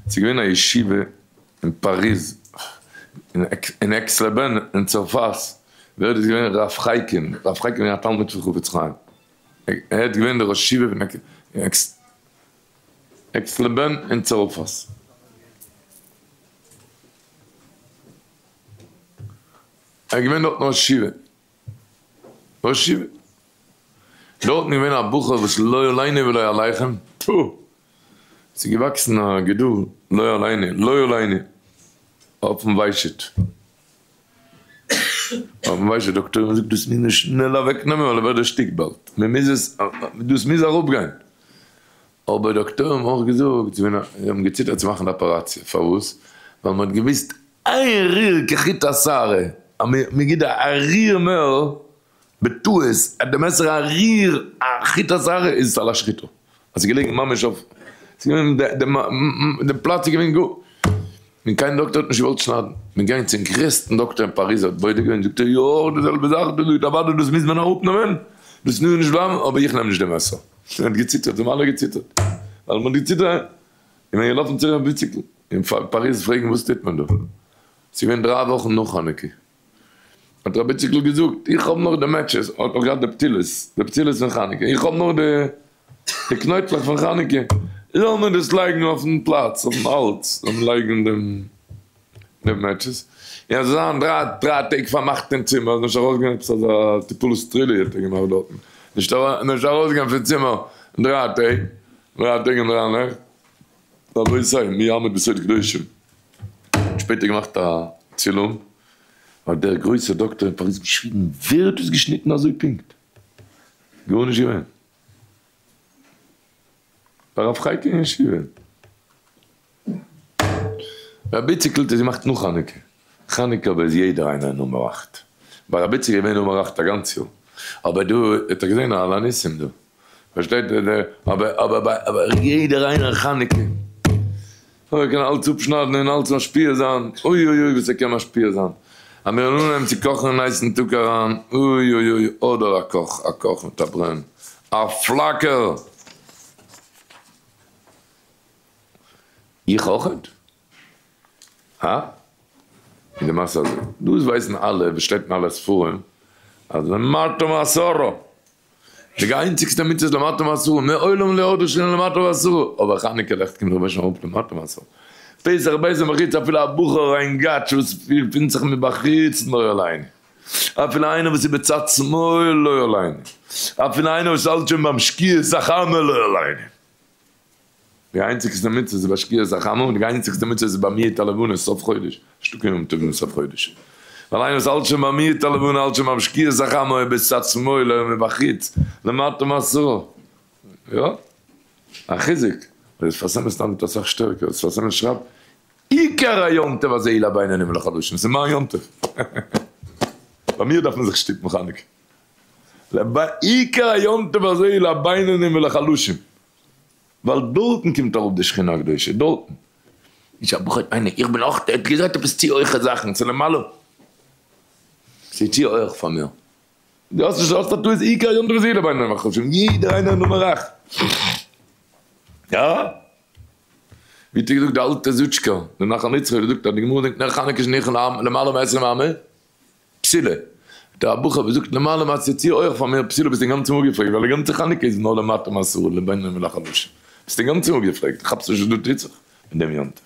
ס'איז געווען א ישיבה אין פאריז, אין עקס-לע-בען אין צרפת, ווער איז געווען ר' חייקין? ר' חייקין איז געווען א תלמיד פון חפץ חיים, ער איז געווען דער ראש ישיבה פון עקס-לע-בען אין צרפת. ער איז געווען דארטן ראש ישיבה. ראש ישיבה. דארטן איז געווען א בחור וואס לא עלינו ולא עליכם, טפו! ס'איז געוואקסן א גידול, לא עלינו, לא עלינו, אויפן וויישעט. אויפן וויישעט, דאקטוירים זאגט דאס מוז מען שנעל אוועק נעמען ווייל ער ווערט דערשטיקט באלד, מען מוז עס, דאס מוז אראפ גיין. אבער דאקטוירים האבן אויך געזאגט, זיי האבן געציטערט צו מאכן די אפעראציע, פארוואס? ווייל מען האט געוואוסט איין ריר כחוט השערה, אז מען גיט א ריר מער בטעות, אז די מעסער א ריר א חוט השערה איז עס על השחיטה, אז ס'איז געלעגן ממש אויף, ס'איז געווען די פלאץ איז געווען גאר, און קיין דאקטער האט נישט געוואלט שניידן, מען געגאנגען צום גרעסטן דאקטער אין פאריז האט בודק געווען זאגט ער יא די זעלבע זאך, דו זאגסט אוודאי דאס מוז מען אראפנעמען, דאס מוז נישט בלייבן, אבער איך נעם נישט די מעסער, מען האט געציטערט, זיי האבן אלע געציטערט, ווייל מען האט געציטערט, און מען איז געלאפן צו ר' איציקל אין פאריז פרעגן וואס טוט מען דא, ס'איז געווען דריי וואכן נאך חנוכה. האט רבי איציקל געזאגט, איך האב נאך די matches, ער האט נאך געהאט די פתילות, די פתילות פון חנוכה, איך האב נאך די די קנויטלעך פון חנוכה, זאל מען דאס לייגן אויפן פלאץ, אויפן האלץ, זאל מען לייגן דעם דעם matches, און אז עס זיין דריי דריי טעג פארמאכט אין צימער, נישט ארויסגיין, עפעס אזא טיפול סטרילי האט ער געמאכט דארטן, נישט נישט ארויסגיין פון צימער דריי טעג, דריי טעג און דריי נעכט, רבותי, מי יעמוד בסוד קדושים. שפעטער געמאכט א צילום, האט דער גרויסער דאקטער אין פאריז געשריגן, ווער האט עס געשניטן אזוי פונקט? גארנישט געווען. ביי רב חייקין אין ישיבה. רבי איציקל האט עס געמאכט נאך חנוכה. חנוכה אבער איז יעדער איינער נומער אכט. ביי רבי איציקל איז געווען נומער אכט א גאנץ יאר. אבער דא האט ער געזען על הניסים דא. פארשטייט אבער אבער אבער יעדער איינער חנוכה. אוי ער קען אלץ אפשניידן און אלץ משפיע זיין, אוי אוי אוי וואס ער קען משפיע זיין, אז מיר וועלן אנהייבן צו קאכן אין הייסן טאג אריין, אוי אוי אוי, אדער א קאך, א קאך מיט א ברען, א פלאקער! איך אויכעט? הא? און די מעשה אזוי, דאס ווייסן אלע, וואס שטייט אין אלע ספרים, אז למטה מעשרה! די איינציגסטע מצוה איז למטה מעשרה, מעולם לא ירדה שכינה למטה מעשרה, אבער חנוכה לעכט קומט רבש ע אראפ למטה מעשרה. פסח בית המחיצה אפילו א בחור א אינגאטש וואס געפינט זיך מבחוץ לא עלינו, אפילו איינער וואס איז בצד שמאל לא עלינו, אפילו איינער וואס האלט שוין ביים שקיעת החמה לא עלינו. די איינציגסטע מצוה איז ביי שקיעת החמה און די איינציגסטע מצוה איז ביי מיעוט הלבנה סוף חודש, נישטא קיין יום טוב אין סוף חודש, ווייל איינער וואס האלט שוין ביי מיעוט הלבנה האלט שוין ביים שקיעת החמה אויב איז צד שמאל אויב מבחוץ למטה מעשרה, יא א חיזוק, אבער דאס שפת אמת טענה'ט אסאך שטערקער, דאס שפת אמת שרייבט עיקר היום טוב הזה היא לבינונים ולחלשים, ס'איז מיין יום טוב, ביי מיר דארף מען זיך שטופן חנוכה, עיקר היום טוב הזה היא לבינונים ולחלשים. ווייל דארטן קומט אראפ די שכינה הקדושה, דארטן. נישט א בחור מיינע, איך בין אויך, ער האט געזאגט עפעס צו הויכע זאכן, ס'איז למעלה, ס'איז צו הויך פאר מיר. דו האסט נישט, האסט א טעות, עיקר יום טוב איז יעדער ביי נומער חשוב, יעדער איינער נומער אכט. יא? ווי האט ער געזאגט די אלטע זוטשקא, די נחל יצחק האט געזאגט אז די גמרא זאגט נר חנוכה שנרחו למעלה מעשרים אמה, פסילה. דער בחור וואס זאגט למעלה מעשרה צו אויך פאר מיר פסילה ביסט אינגאנצן אפגעפרעגט ווייל די גאנצע חנוכה איז נאר למטה מעשרה לבינונים ולחלשים ביסט אינגאנצן אפגעפרעגט כאפסט נישט וואס דא טוט זיך אין דעם יום טוב.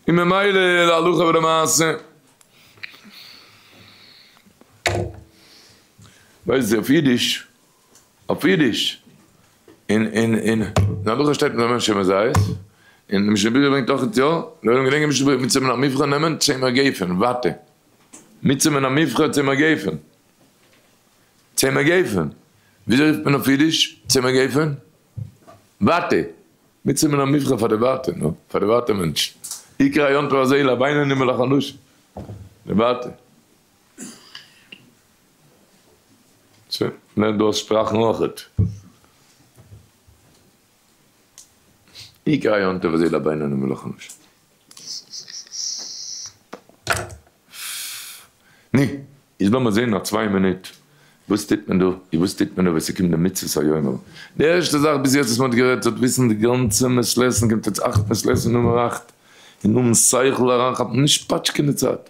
און ממילא להלכה ולמעשה ווייסט אויף אידיש אויף אידיש, אין אין אין הלכה שטייט מ'זאל נעמען שמן זית, און די משנה ברורה ברענגט אויך יא, זאל מען געדענקען משנה ברורה מצוה מן המובחר נעמען צמר גפן, וואטע, מצוה מן המובחר צמר גפן, צמר גפן, וויאזוי רופט מען אויף אידיש צמר גפן? וואטע, מצוה מן המובחר פאר די וואטע, נו, פאר די וואטע מענטשן, עיקר היום טוב הזה לבינונים ולחלשים, די וואטע. שוין, לערנט דא אויס שפראכן אויכעט. עיקר היום טוב הזה לבינונים ולחלשים. ני, איז לאמיר זעהן נאך צוויי מינוט. וואס טוט מען דא? און וואס טוט מען דא ווען ס'קומט די מצוות היום? די ערשטע זאך ביז יעצט וואס מ'האט גערעדט זאלט וויסן די גאנצע מעת לעת'ן קומט יעצט אכט מעת לעת'ן נומער אכט און האבן שכל אריינכאפן נישט פאטשקען די צייט.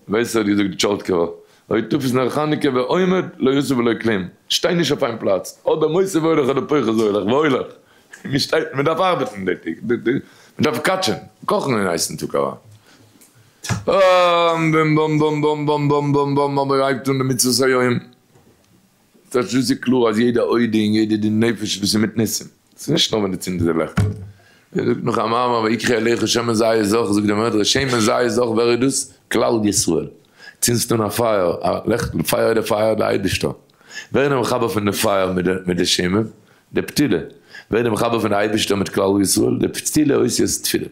ווייסט האט געזאגט די טשארטקעווער אוי תופס נר חנוכה ועומד לא יעשה ולא כלום שטיי נישט אויף איין פלאץ אדער מוסיף והולך אדער פוחת והולך והולך מען שטייט מען דארף ארבעטן די טעג מען דארף קאטשען קאכן אין הייסן טאג אריין. באם באם באם באם באם באם באם באם באם באם ער הייבט אן די מצוות היום, דאס איז קלאר אז יעדע אודה און יעדע דין נפש דאס איז מיט ניסים, ס'איז נישט נאר ווען די צינדט די לעכט. ער זאגט נאך א מאמר ויקחו אליך שמן זית זך, זאגט דער מדרש שמן זית זך ווער איז דאס? כלל ישראל. צינדסט אן א פייער, א לעכטל, פייער איז די פייער די אייבישטער. ווער איז די מחבר פון די פייער מיט די שמן? די פתילה. ווער איז די מחבר פון די אייבישטער מיט כלל ישראל? די פתילה אותיות תפילה.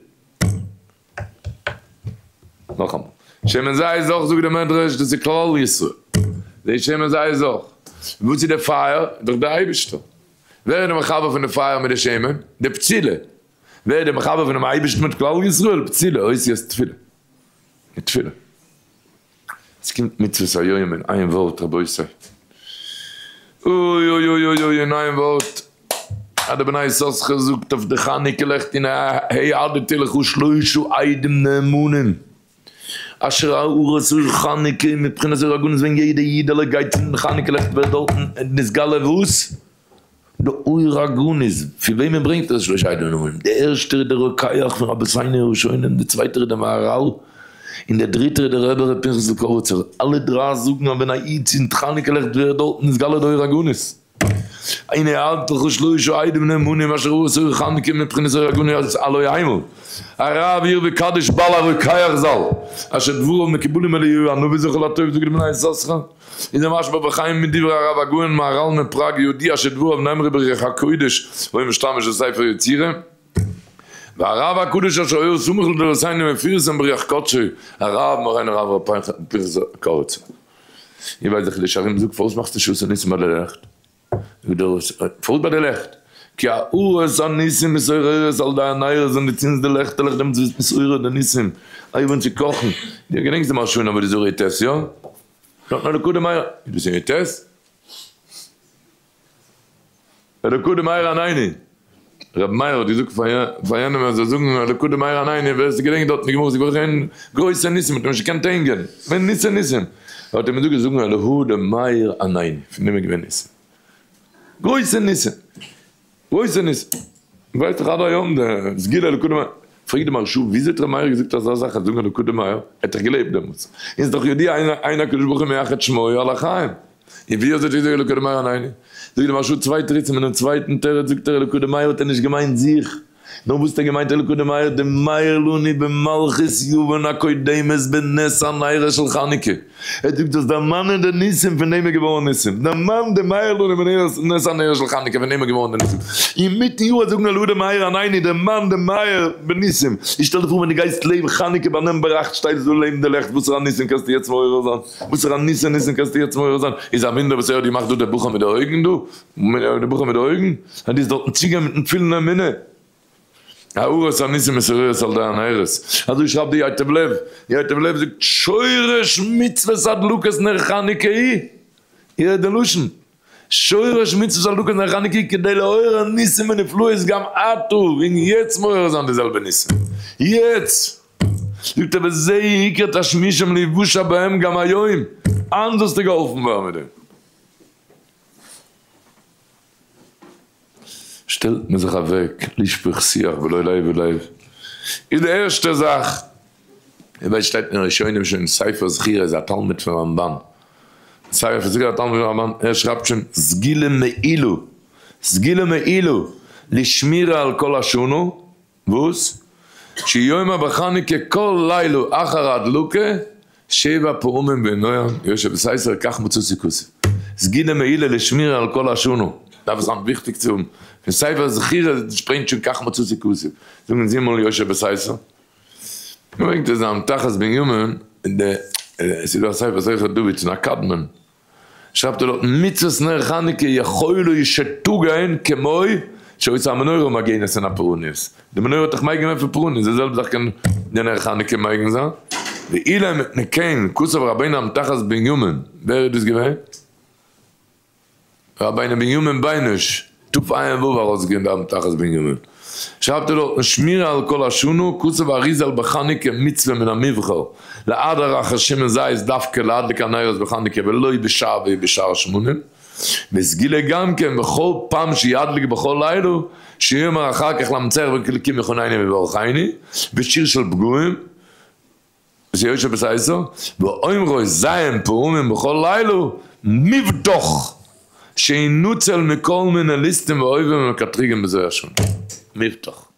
נאכאמאל, שמן זית זך זאגט דער מדרש דאס איז כלל ישראל, די שמן זית זך, וואס איז די פייער? דאך דער אייבערשטער, ווער איז די מחבר פון די פייער מיט די שמן? די פתילה, ווער איז די מחבר פונעם אייבערשטן מיט כלל ישראל? פתילה, אותיות תפילה, די תפילה. עס קומט מצוות היום אין איין ווארט רבותי. אוי אוי אוי אוי אוי אין איין ווארט. אז די בני יששכר זאגט אויף די חנוכה לעכט אין ה העדתי לך שלשה עדים נאמנים אשר הארת אור חנוכה מבחינת אור הגנוז ווען יעדע אידעלע גייט צינדן חנוכה לעכט ווערט דארטן נתגלה וואס? די אור הגנוז, פון וועמען ברענגט ער שלשה עדים נאמנים? דער ערשטער איז דער רוקח פון רבותינו הראשונים, דער צווייטער איז דער מהרל, און דער דריטער איז דער רבי ר' פנחס'ל קאריצער, אלע דריי זאגן אז ווען א איד צינדט חנוכה לעכט ווערט דארטן נתגלה די אור הגנוז. הנה העדתי לך שלשה עדים נאמנים אשר הארת אור חנוכה מבחינת אור הגנוז הלא המה, הרב עיר וקדיש בעל הרוקח זל, אשר דבריו מקובלים אליהו הנביא זכור לטוב זאגט די בני יששכר, איז ער משמע בחיים מדברי הרב הגאון מהרל מפראג יהודי אשר דבריו נאמרו ברוח הקודש והיה משתמש בספר יצירה והרב הקדוש אשר היה סמוך לדורותינו מפורסם ברוח קדשו הרב מורינו הרב ר' פנחס קאריצער. איר ווייסט די חידושי הרי"ם זאגט פארוואס מאכסטו שעשה ניסים ביי די לעכט? זאגט דער ראש פארוואס ביי די לעכט? כי הארת הניסים מתעוררת על ידי הנרות ווען דו צינדסט די לעכטעלעך דעמאלטס ווערט מתעורר די ניסים אייווען צו קאכן דו געדענקסט די מהרש"א אין עבודה זרה י ט יא? נאט נאר לקדם מהר איז דאס אין י ט? אלקא דמאיר ענני, רבי מאיר האט געזאגט פאר יענעם ער זאל זאגן אלקא דמאיר ענני, ווער עס געדענקט דארט אין די גמרא איז געווען גרויסע ניסים האט מען נישט געקענט הענגען, געווען ניסי ניסים, האט ער אים געזאגט זאגן אלהא דמאיר ענני, פון דעם איז געווען ניסים, גרויסע ניסים. גרויסע ניסים. ווייסט דאך עד היום די סגולה אלקא דמאיר. פרעגט די מהרש"א וויאזוי האט ר' מאיר געזאגט אזא זאך אז זאגן אלקא דמאיר, ער האט דאך געלעבט דעמאלטס, און ס'איז דאך ידוע אין הקדוש ברוך הוא מייחד שמו על החיים, און ווי אזוי האט ער געזאגט אלקא דמאיר ענני? זאגט די מהרש"א צוויי תירוצים, אינעם צווייטן תירוץ זאגט ער אלקא דמאיר האט ער נישט געמיינט זיך, נאר וואס האט ער געמיינט אלקא דמאיר דמאיר לנו במלכות יוון הקודמת בנס הנרות של חנוכה, ער זאגט דאס דערמאנען די ניסים פון דעם איז געווארן ניסים, דערמאן דמאיר לנו בנס הנרות של חנוכה פון דעם איז געווארן די ניסים, אינמיטן יאר זאגן אלקא דמאיר ענני דערמאן דמאיר בניסים, איך שטעל דיך פאר ווען דו גייסט לעבן חנוכה ביי נומבער אכט שטייסטו דא לעבן די לעכט וואסערע ניסים קענסטו יעצט מעורר זיין, וואסערע ניסי ניסים קענסטו יעצט מעורר זיין, איז א וואונדער וואס ער האט געמאכט דא דער בחור מיט די אויגן דא, די בחור מיט די אויגן, אז דו זאלסט דארטן צוגיין מיטן פולן אמונה. הארת הניסים מתעוררת על ידי הנרות, אזוי שרייבט די ייטב לב, די ייטב לב זאגט שורש מצוות הדלקת נר חנוכה היא, איר הערט די לשון, שורש מצוות הדלקת נר חנוכה היא כדי לעורר ניסים ונפלאות גם עתה, און יעצט מעורר זיין די זעלבע ניסים, יעצט! זאגט ער וזה עיקר תשמישם להיוושע בהם גם היום, היינט זאלסטו געהאלפן ווערן מיט דעם. שטעלט מען זיך אוועק לשפוך שיח בלא לב ולב איז די ערשטע זאך, איר ווייסט שטייט אין ראשונים שוין ספר זכירה איז א תלמיד פון רמבן, ספר זכירה א תלמיד פון רמבן, ער שרייבט שוין סגולה מעילו, סגולה מעילו לשמירה על כל השנה, וואס? שיאמר בחנוכה כל לילה אחר ההדלקה שבע פעמים בנועם יושב בסתר כך מצאתי כתוב. סגולה מעילה לשמירה על כל השנה. דארף זיין וויכטיג צו האבן. פון ספר זכירה שפרינגט שוין כך מצאתי כתוב. זאגן זי אמאל יושב בסתר. ברענגט ער זיין תחת בנימין אין די עס איז דא א ספר זכר דוד פון א קדמון. שרייבט ער דארט מצות נר חנוכה יכולו שתגן כמו שהיתה המנורה מגנת מן הפורעניות, די מנורה האט דאך מגין געווען פון פורעניות, די זעלבע זאך קען די נר חנוכה מגין זיין, ואילו מפני כן כתב רבינו אמתחת בנימין, ווער איז דאס געווען? רבינו בנימין ביינוש, תע"ו ארויסגעגעבן די אבן תחת בנימין, שרייבט ער דארטן שמירה על כל השנה, כתב האריז"ל בחנוכה מצוה מן המובחר, להדיר אחר שמן זית דווקא להדליק הנרות בחנוכה ולא בשאר ובשאר שמנים, וסגולה גם כן בכל פעם שידליק בכל לילה שיאמר אחר כך למנצח בכלקים יחונני ויברכני, בשיר של פגועים, שיושב בסייסו, ואומרו ז' פעמים בכל לילה, מבטח שינוצל מכל מיני ליסטים ואויבים ומקטריגים בזו השנה. מבטח.